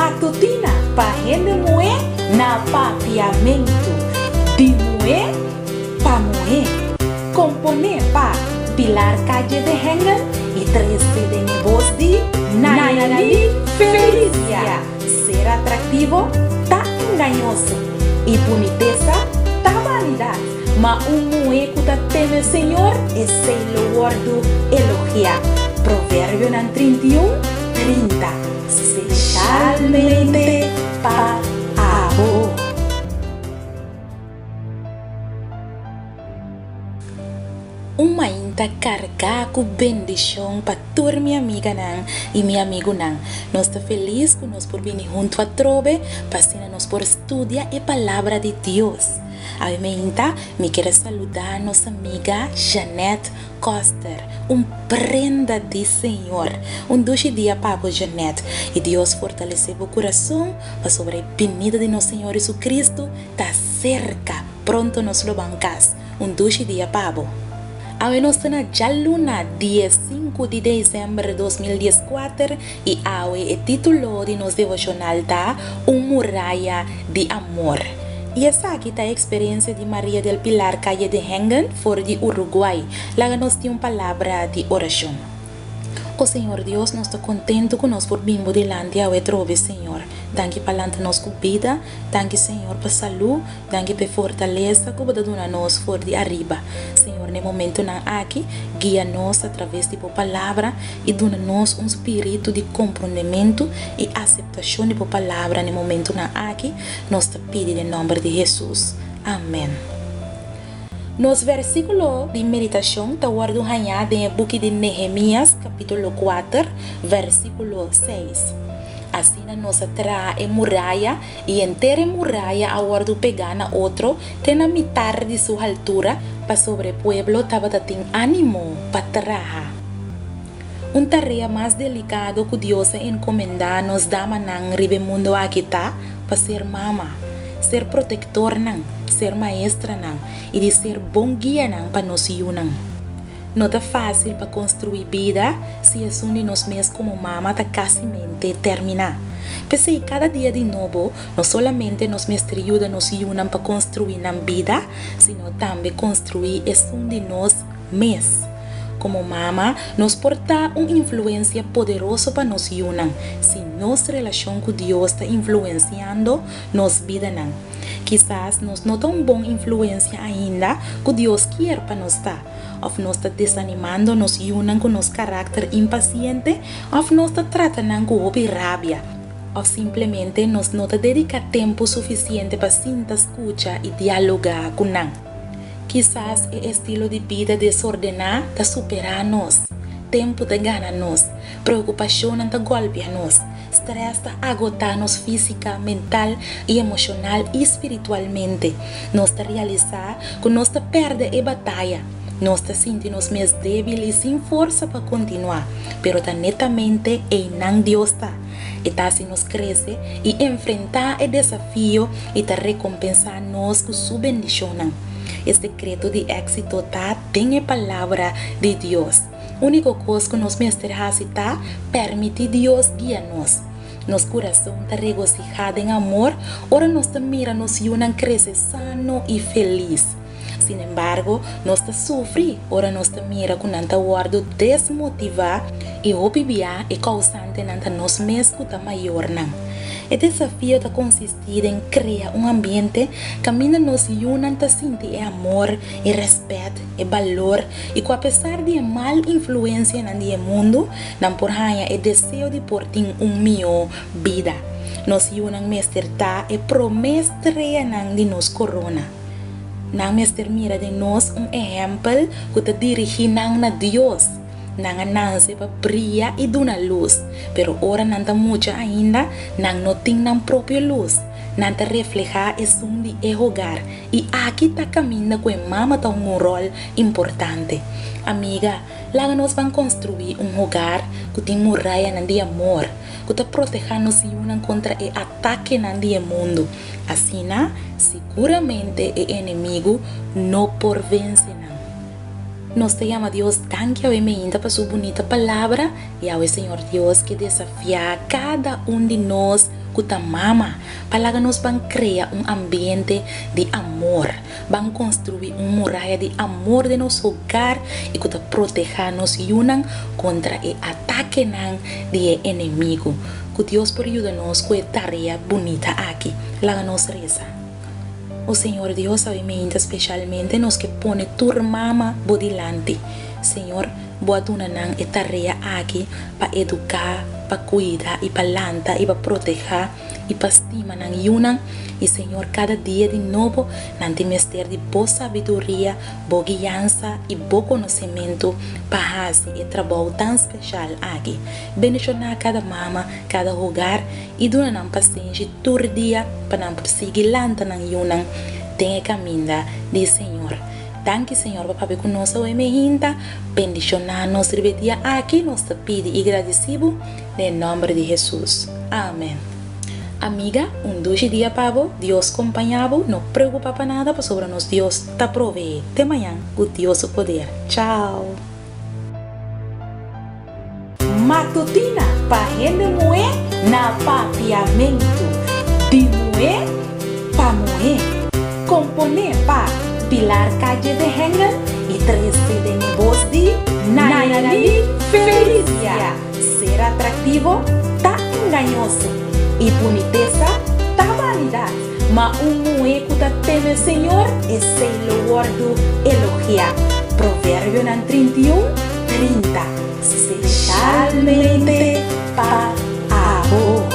Matutina pa hende muhé na Papiamentu. Di muhé pa muhé. Komponé pa Pilar Calle de Hengel i trese den e bos di Nayali Felicia. Ser atraktivo ta engañoso i bunitesa ta banidat, ma un muhé ku ta teme Señor, esei lo wòrdu elogiá. Proverbionan 31, 30. Speshalmente pa abo. Un mainta kargá ku bendishon pa tur mi amiganan i mi amigunan. Nos ta felis ku nos por bini huntu atrobe pa asina nos por studia e Palabra di Dios. Awe mainta mi kier a saludá nos amiga Jeanette Koster, un prenda di Señor. Un dushi dia pa bo Jeanette i Dios fortalesé bo kurason pasobra e binida di nos Señor Jesucristo ta serka. Pronto nos lo ban kas. Un dushi dia pa bo. Awe nos ta na djaluna diesinku di desèmber 2014 i awe e título di nos devoshonal ta Un muraya di amor. I esaki ta e eksperensia di Maria del Pilar Calle de Hengen for di Uruguay. Laga nos tin un palabra di orashon. O Señor Dios, nos ta kontentu ku nos por bin bo dilanti awe trobe, Señor. Danki pa lanta nos ku bida. Danki, Señor, pa salú. Danki pa e fortalesa ku bo ta duna nos for di ariba. Señor, na e momentunan aki, guia nos a traves di bo Palabra i duna nos un spiritu di komprondementu i aseptashon di bo Palabra na e momentunan aki, nos ta pidi den nòmber di Hesus. Amèn. Nos versíkulo di meditashon ta wòrdu hañá den e buki di Nehemías, kapítulo kuater, versíkulo seis. Asina nos a traha e muraya I henter e muraya a wòrdu pegá na otro te na mitar di su haltura, pasobra e pueblo tabata tin ánimo pa traha. Un tarea mas delikado ku Dios a enkomendá nos damanan riba e mundu aki ta pa ser mama, ser protektornan, ser maestranan i di ser bon guianan pa nos yunan. No ta fásil pa konstruí bida si esun di nos mes komo mama ta kasimente terminá. P'esei kada dia di nobo, no solamente nos mester yuda nos yunan pa konstruí nan bida, sino tambe konstruí esun di nos mes. Komo mama, nos por ta un influensia poderoso pa nos yunan si nos relashon ku Dios ta influensiando nos bidanan. Kisas nos no ta un bon influensia ainda ku Dios kier pa nos ta. Òf nos ta desanimando nos yunan ku nos karakter impasiente, òf nos ta trata nan ku hopi rabia, òf simplemente nos no ta dediká tempu sufisiente pa sinta skucha i dialogá ku nan. Kisas e estilo di bida desordená ta superá nos, tempu ta gana nos, preokupashonnan ta gòlpia nos, Strès ta agotá nos físika, mental i emoshonal i spiritualmente. Nos ta realisá ku nos ta pèrdè e bataya. Nos ta sinti nos mes débil i sin forsa pa kontinuá. Pero ta netamente einan Dios ta. E ta hasi nos krese i enfrentá e desafio i ta rekompensá nos ku su bendishonnan. E sekreto di éksito ta den e Palabra di Dios. Úniko kos ku nos mester hasi ta permití Dios guia nos. Nos kurason ta regosihá den amor ora nos ta mira nos yunan krese sano i felis. Sinembargo, nos ta sufri ora nos ta mira ku nan ta wòrdu desmotivá i hopi bia e kousantenan ta nos mes ku ta mayornan. E desafio ta konsistí. I den krea un ambiente kaminda nos yunan ta sinti e amor, e rèspèt, e balor i ku apesar di e mal influensianan di e mundu, nan por haña e deseo di por tin un mihó bida. Nos yunan mester ta e promé streanan di nos korona. Nan mester mira den nos un ehèmpel ku ta dirigí nan na Dios. Nan a nanse pa bria i duna lus, pero ora nan ta mucha ainda, nan no tin nan propio lus. Nan ta reflehá esun di e hogar, i aki ta kaminda ku e mama ta hunga un ròl importante. Amiga, laga nos ban konstruí un hogar ku tin murayanan di amor, ku ta protehá nos yunan kontra e atakenan di e mundu. Asina, siguramente e enemigu no por vense nan. Nos ta yama Dios danki awe meinta pa su bunita palabra i awe Señor Dios ke desafiá kada un di nos ku ta mama pa laga nos ban krea un ambiente di amor, ban konstruí un muraya di amor den nos hogar i ku ta protehá nos yunan kontra e atakenan di e enemigu. Ku Dios por yuda nos ku e tarea bunita aki. Laga nos resa. O Señor Dios, awe meinta specialmente nos ke pone tur mama bo dilanti. Señor, bo a duna nan e tarea aki pa educa, pa cuida y pa lanta y pa proteha y pa stima nan yunan. Y Señor, cada dia di nobo nan tin mester di bo sabiduria, bo guiansa y bo conocemento pa haci e trabou tan special aki. Bendiciona cada mama, cada hogar i duna nan pasenshi tur dia pa nan por sigui lanta nan yunan den e kaminda di Señor. Danki Señor pa papia ku nos awe mehinta, bendishoná nos riba e dia aki, nos ta pidi i gradisí bo den e nòmber di Hesus. Amen. Amiga, un dushi dia pa bo, Dios kompañá bo, no preokupá pa nada pasobra nos Dios ta proveé. Te mañan ku Dios su poder. Chao. Matutina pa hende muhé na Papiamentu, di muhé pa muhé. Komponé pa Pilar Calle de Hengel i trese den e bos di Nayali Felicia. Ser atraktivo ta engañoso i bunitesa ta banidat, ma un muhé ku ta teme Señor, esei lo wòrdu elogiá. Proverbionan 31, 30. Specialmente pa abo.